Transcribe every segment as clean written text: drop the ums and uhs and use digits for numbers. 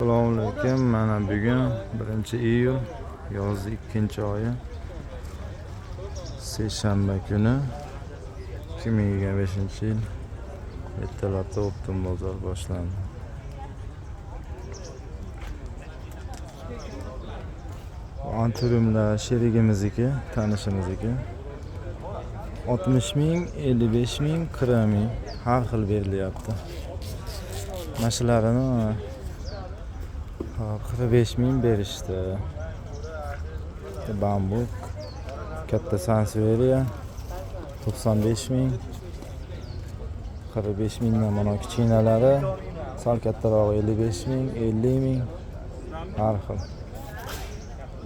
Assalomu alaykum. Mana bugun 1-iyul, yozning 2-oyi. Seshanba kuni 2025-yil ertalabda O'ptim bozor boshlandi. Anturumlar sherigimizniki, tanishimizniki. 60 ming, 55 ming, 40 ming har xil berilyapti. Mana shularni 45 ming berishdi. Bambuk, katta sanseveriya 95 ming, 45 mingdan mana kichkinalari, sal kattarog'i 55 ming, 50 ming har xil.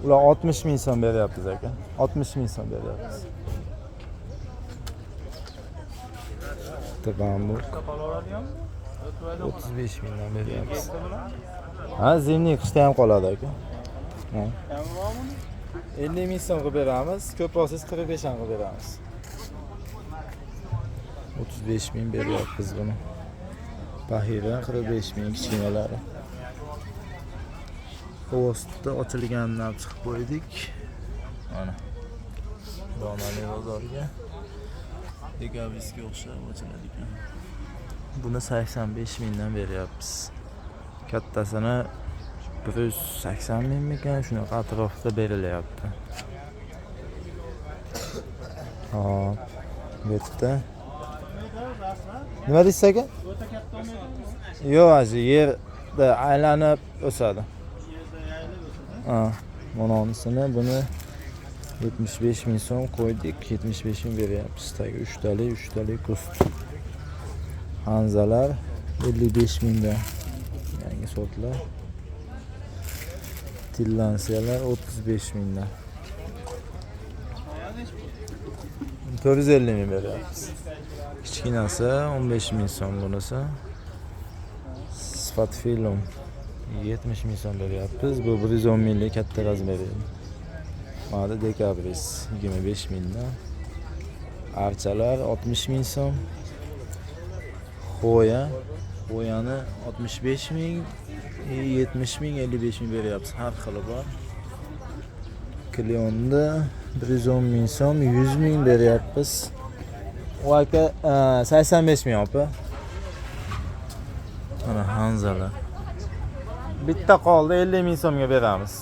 Ular 60 ming so'm beryapmiz aka. 60 ming so'm beryapmiz. Bitta bambuk 35 mingdan beryapmiz. Ha, zimniy qishda ham qoladi aka. Ha. 50 ming so'm qilib beramiz, ko'p olsangiz 45 ham qilib beramiz. 35 ming beryapmiz buni. Bahira 45 ming kichkinalari. Xvostda ochilganidan chiqib qo'ydik. Mana. Donali bozorga. Dekabrga o'xshab ochiladi ekan. Buni 85 mingdan beryapmiz. Kattasini 180 mingmikan, shunaqa atrofda berilyapti. Hop, bu yerda nima deysiz aka? Yo'q, aji yerda aylanib o'sadi. Ha, mononisini buni 75 ming so'm qo'ydik, 75 ming beryapmiz. Tagi uchtali, uchtali kust. Hanzalar 55 mingdan. Yangi sortlar. Tillansiyalar 35 mingdan. 450 ming beryapmiz. Kichkinasi 15 ming so'm bunisi. Sifat film 70 ming so'm beryapmiz. Bu 110 minglik katta razmeri. Mana dekabris 25 mingdan. Archalar 60 ming so'm. Xo'ya, Xo'yani 65 ming, 70 ming, 55 ming beryapmiz. Har xili bor. Kliyonda 110 ming so'm, 100 ming beryapmiz. U aka 85 ming opa. Mana Hanzalar. Bitta qoldi, 50 ming so'mga beramiz.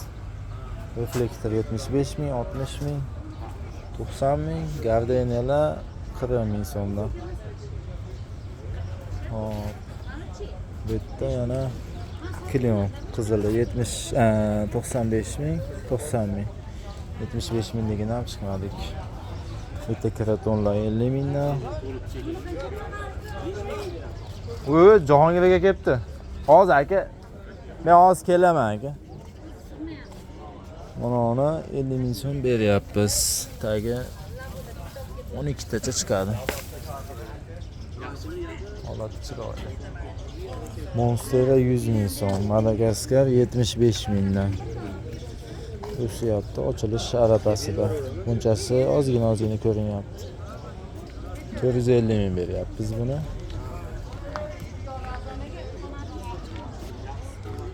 Reflektor 75 ming, 60 ming, 90 ming, gardeniyalar 40 ming so'mdan. Hop. Bu yerda yana Klion qizili 70 95 ming, 90 ming. 75 mingligini ham chiqmadik. Bu yerda kratonlar 50 mingdan. U Jahongir aka kelibdi. Hozir aka, men hozir kelaman aka. Mana uni 50 ming so'm beryapmiz. Tagi 12 tacha chiqadi. Holati chiroyli. Monstera 100 ming so'm, Madagaskar 75 mingdan. O'syapti, ochilish arafasida. Bunchasi ozgina ozgina ko'rinyapti. 450 ming beryapmiz buni.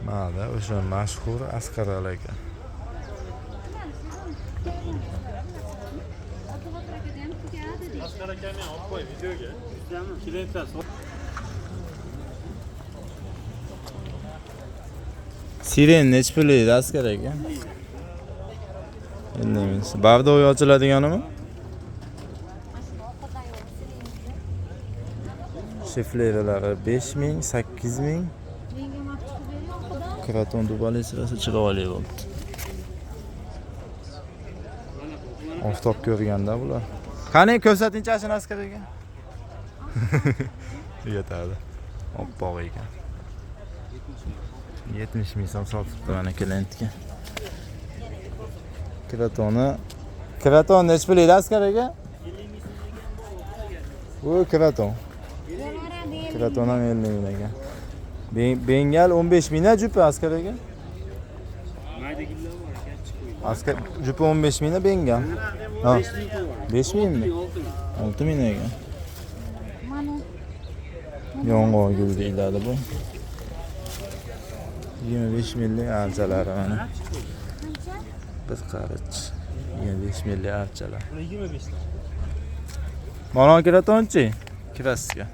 Mana o'sha mashhur Asqar aka. Asqar akani ham olib qo'y videoga. Klientlar Siren nechi pul edi Asqar aka? 50 ming. Bardoy ochiladiganimi? Shiflerlari 5 ming, 8 ming. Kraton dubali sirasi chiroyli bo'libdi. Oftob ko'rganda bular. Qani ko'rsatingchi ashuni Asqar aka. Yetadi. Oppoq ekan. 70 ming so'm sotibdi mana klientga. Kratoni. Kraton nechi pul edi Asqar aka? Bu kraton. Kraton ham 50 ming ekan. Bengal 15 mingdan jupi Asqar aka. Asqar jupi 15 mingdan bengal. Ha. 5 mingmi? 6 ming ekan. Yong'oq gul deyiladi bu. 25 minglik archalari mana. Bir qarich 25 minglik archalar. 25 ta. Mana kiratonchi? Kirasizga.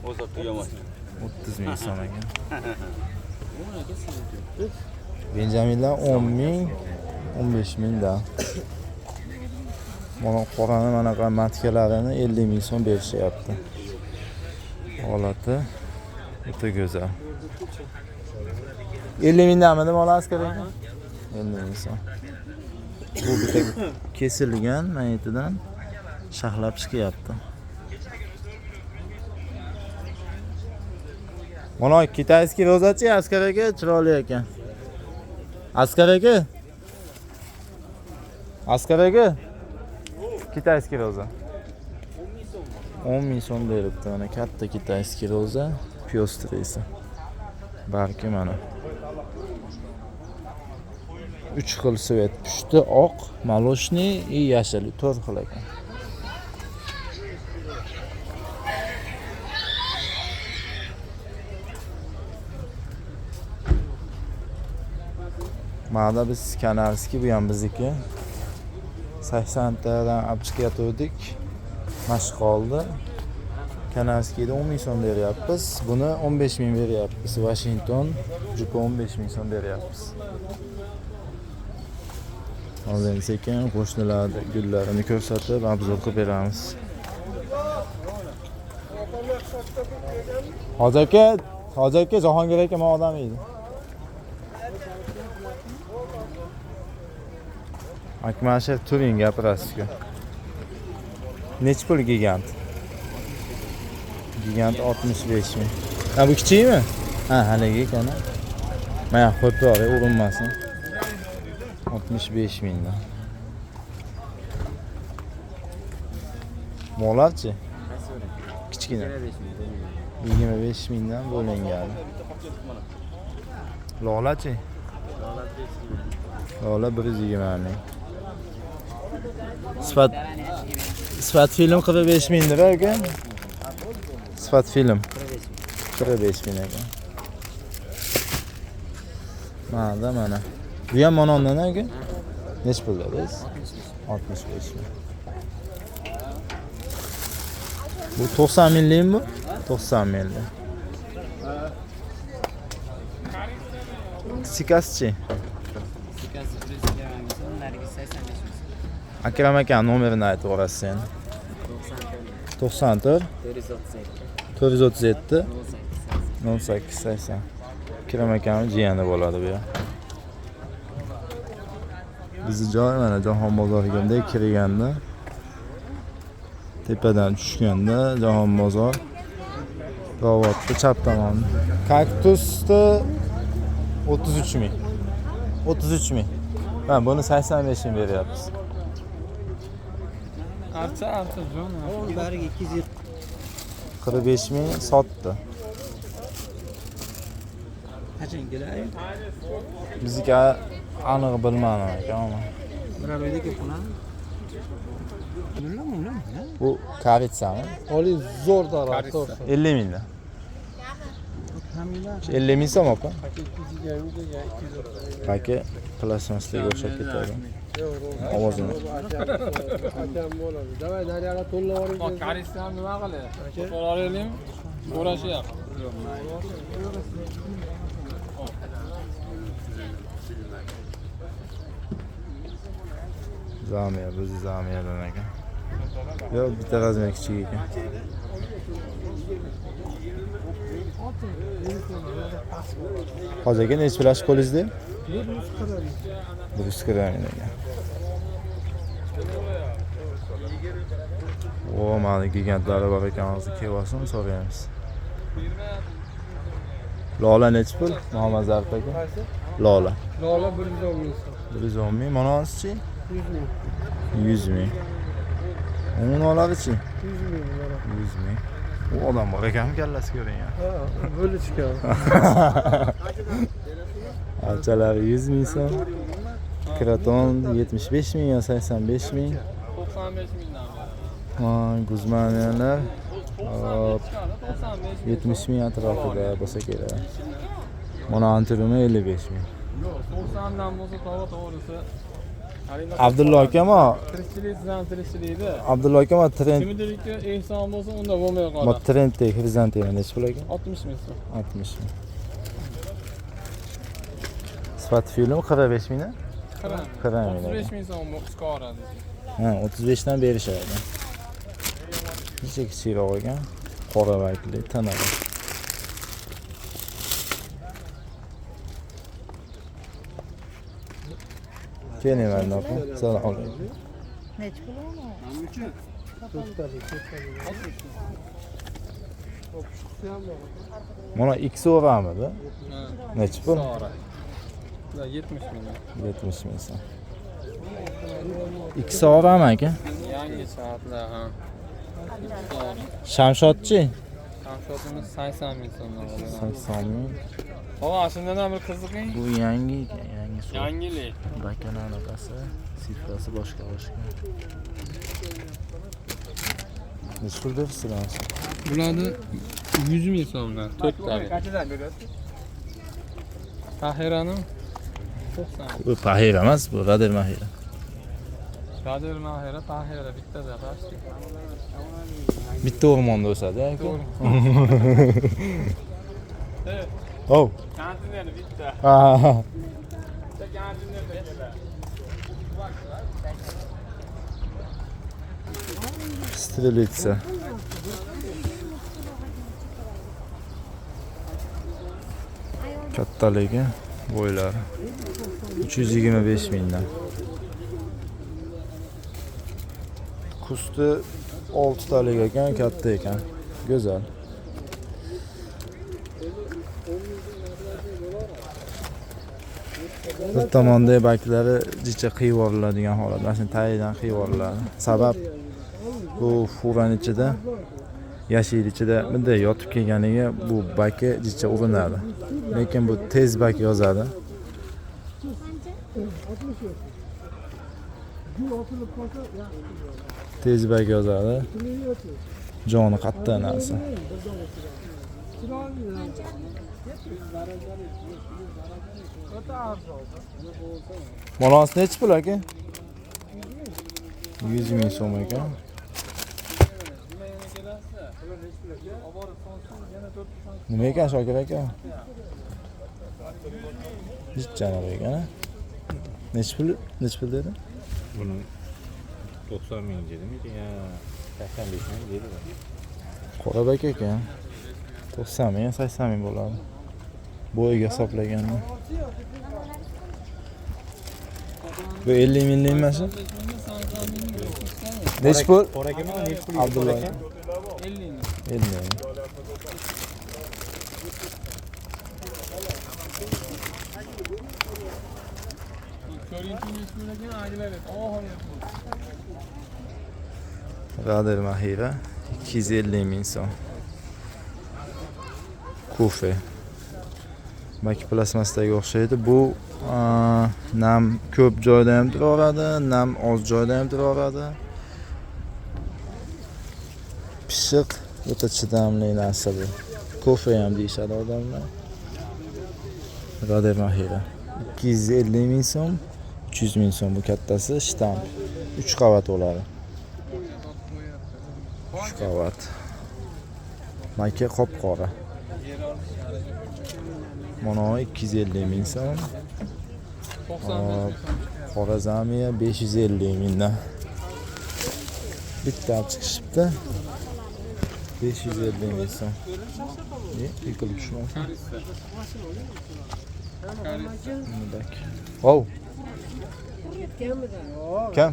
30 ming so'm ekan. Benjaminlar 10 ming, 15 mingdan. Mana qorani manaqa matkalarini 50 ming so'm berishyapti. Holati o'ta go'zal. 50 mingdanmidi mola askar aka? 50 ming so'm. Bu bitta kesilgan mayitidan shaxlab chiqyapti. Mana kitayskiy rozachi askar aka chiroyli ekan. Askar aka? Askar aka? Kitayskiy roza. 10 ming so'm beribdi. Mana katta kitayskiy roza, pyostrisi. Barki mana. 3 xil svet, pushti, oq, moloshniy и yashil, 4 xil ekan. Mana biz Kanarskiy, bu ham bizniki. 80 tadan olib chiqayotgandik. Mashq qoldi. Kanarskiyda 10 ming so'm beryapmiz. Buni 15 ming beryapmiz. Washington jupa 15 ming so'm beryapmiz. Hozir sekin qo'shnilar gullarini ko'rsatib, obzor qilib beramiz. Hoji aka, Jahongir aka men odam edi. Akmashev turing gapirasiz-ku. Nechi pul gigant? Gigant 65 ming. Ha, bu kichikmi? Ha, haligi ekan. Mana qo'yib turay, urinmasin. 65 mingdan. Mollarchi? Kichkina. 25 mingdan bo'lingan. Lolachi? Lola 120 ming. Sifat film 45 ming lira aka. Sifat film 45 ming ekan. Mana mana. Bu ham manondan aka. Nechi pul dedingiz? 65 ming. Bu 90 minglikmi bu? 90 minglik. Sikaschi? Sikasi 120 ming so'm, narigi 85 ming so'm. Akram aka nomerini aytib yuborasiz endi. 94 437 437 08 08 80. Akram akani jiyani bo'ladi bu ham. Bizni joy mana Jahon bozoriga bunday kirganda, tepadan tushganda Jahon bozor Ravatda chap tomoni. Kaktusni 33 ming. 33 ming. Ha, buni 85 ming beryapmiz. Archa jon. Bariga 200 45 ming sotdi. Qachon keladi? Bizniki aniq bilmadim aka, ammo. Biror oyda kelib qoladi. Bu karitsami? Oli zo'r daraxt. 50 mingdan. 50 ming so'm opa. Paki plastmassaga o'xshab ketadi. Ovozini. Akam bo'ladi. Davay naryoqqa to'lab yuboring. Karitsani nima qiladi? To'laylik, so'rashyapti. Zamiya, bizni zamiyadan ekan. Yo'q, bitta razmer kichik ekan. Hozir aka nechi pul qo'lingizda? 140 ming ekan. O, mana gigantlari bor ekan, hozir kelib olsin, so'raymiz. Lola nechi pul? Muhammad Zarif aka. Lola. Lola 110 ming so'm. 110 ming. Mana-chi? 100 ming. 100 ming. Uni oladi-chi? 100 ming bular. 100 ming. U odam bor ekan, kallasi ko'ring ya. Ha, bo'lib chiqadi. Archalari 100 ming so'm. Kraton 75 ming yo 85 ming. 95 mingdan. Ha, guzmaniyalar Hop, 70 ming atrofida bo'lsa kerak. Mana antirumi 55 ming. Yo'q, 90 dan bo'lsa tova to'g'risi. Abdulla akam Tirikchilik sizdan tirikchilikda. Abdulla akam trend Kimdiriki ehson bo'lsa unda bo'lmay Ma qoladi. trenddagi xrizantema nechi pul ekan? 60 ming so'm. 60 ming. Sifat film 45 ming. 40 ming. 35 ming so'm chiqaradi. Ha, 35 dan berishadi. Necha kichikroq ekan? Qora rangli tanada. Keling mana opa. Assalomu alaykum. Nechi pul uni? Mana X o'ramidi? Nechi pul? Sora. 70 ming. 70 ming so'm. X o'rami aka? Yangi soatlar ha. Shamshodchi? Shamshodimiz 80 ming so'mdan oladi. 80 ming. Baba shundan ham bir qiziqing. Bu yangi ekan, yangi sort. Yangilik. Bakana anaqasi, sifrasi boshqa boshqa. Nechi pul beribsizlar? Bularni 100 ming so'mdan to'rttalik. Tahirani 90. Bu Tahir emas, bu Radir Mahira. Radir Mahira, Tahira bittada pasti. Bitta o'rmonda o'sadi aka. To'g'ri. Hov. Konteyner bitta. Ha. Bitta konteynerda keladi. Strelitsa. Kattaligi, bo'ylari 325 mingdan. Kusti 6 talik ekan, katta ekan. Go'zal. Bir tomonda baklari jicha qiyib yuboriladigan holat. Mana shuni tagidan qiyib yuboriladi. Sabab bu furani ichida, yashil ichida bunday yotib kelganiga bu baki jicha urinadi. Lekin bu tez bak yozadi. Tez bak yozadi. Joni qattiq narsa. Bolasi nechi pul aka? 100 ming so'm ekan. Nima ekan Shokir aka? Janaqa ekan, a? Nechi pul? Nechi pul dedi? Buni 90 ming dedimi ya 85 ming dedi. Qorabak ekan. 90 ming, 80 ming bo'ladi. Bo'yiga hisoblaganda. Bu 50 minglik emasmi? Nechi pul? Nechi pul? Abdulla aka. 50 ming. 50 ming. Radir Mahira 250 ming so'm. Kofe. Baki plastmasdagi o'xshaydi. Bu nam ko'p joyda ham turaveradi, nam oz joyda ham turaveradi. Pishiq, o'ta chidamli narsa bu. Kofe ham deyishadi odamlar. Radir Mahira 250 ming so'm, 300 ming so'm bu kattasi shtamp. 3 qavat bo'ladi. 3 qavat. Maka qop-qora. Mana 250 ming so'm. Qora zamiya 550 mingdan. Bitta olib chiqishibdi. 550 ming so'm. Yiqilib tushmasin. Hov. Kim?